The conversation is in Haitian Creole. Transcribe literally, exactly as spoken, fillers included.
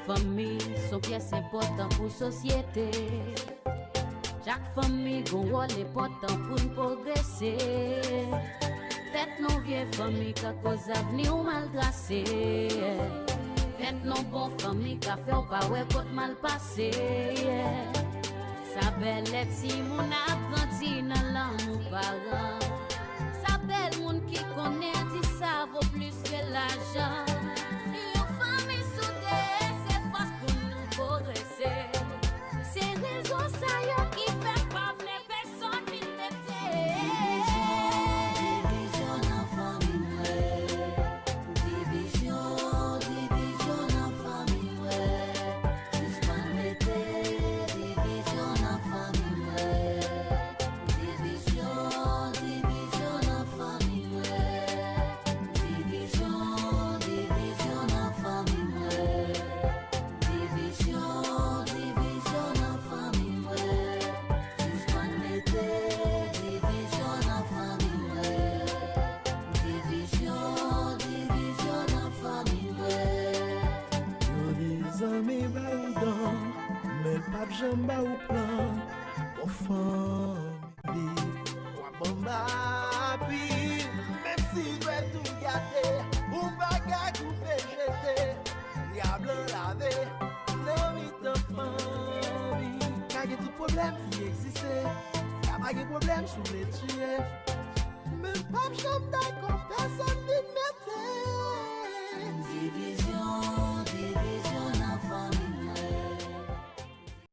Fanmi se yon pyès enpòtan pou sosyete. Chak fanmi gon wòl enpòtan pou n pwogrese. Fèt non vye fanmi ka koz avni w mal trase. Fèt non bon fanmi ka fè w pa wè kot mal pase. Sa bèl lè timoun ap grandi nan lanmou paran. Sa bèl moun ki konnen di sa vo plis ke lajan. Yon fanmi soude se fòs pou nou pwogrese. Se rezon sa yo ki fè pa vle pèsonn vin mete. Divizyon, divizyon nan fanmi mwen. Divizyon, divizyon nan fanmi mwen. Sispann mete divizyon nan fanmi mwen. Divizyon, divizyon nan fanmi mwen. Divizyon, divizyon nan fanmi mwen. Divizyon, divizyon nan fanmi mwen. Sispann mete divizyon nan fanmi mwen. Divizyon, divizyon nan fanmi mwen. Yo di zanmi ba ou dan, men l p ap janm ba ou plan. Bon fanmi. Di, w ap ban m apil, menm si dwèt ou gate, ou pa ka koupe jete. Dyab lan lave nan mitan fanmi. Ka gen tout pwoblèm ki egziste, ka pa gen pwoblèm si w vle tiye. Men m p ap janm dakò pèsonn vin mete divizyon.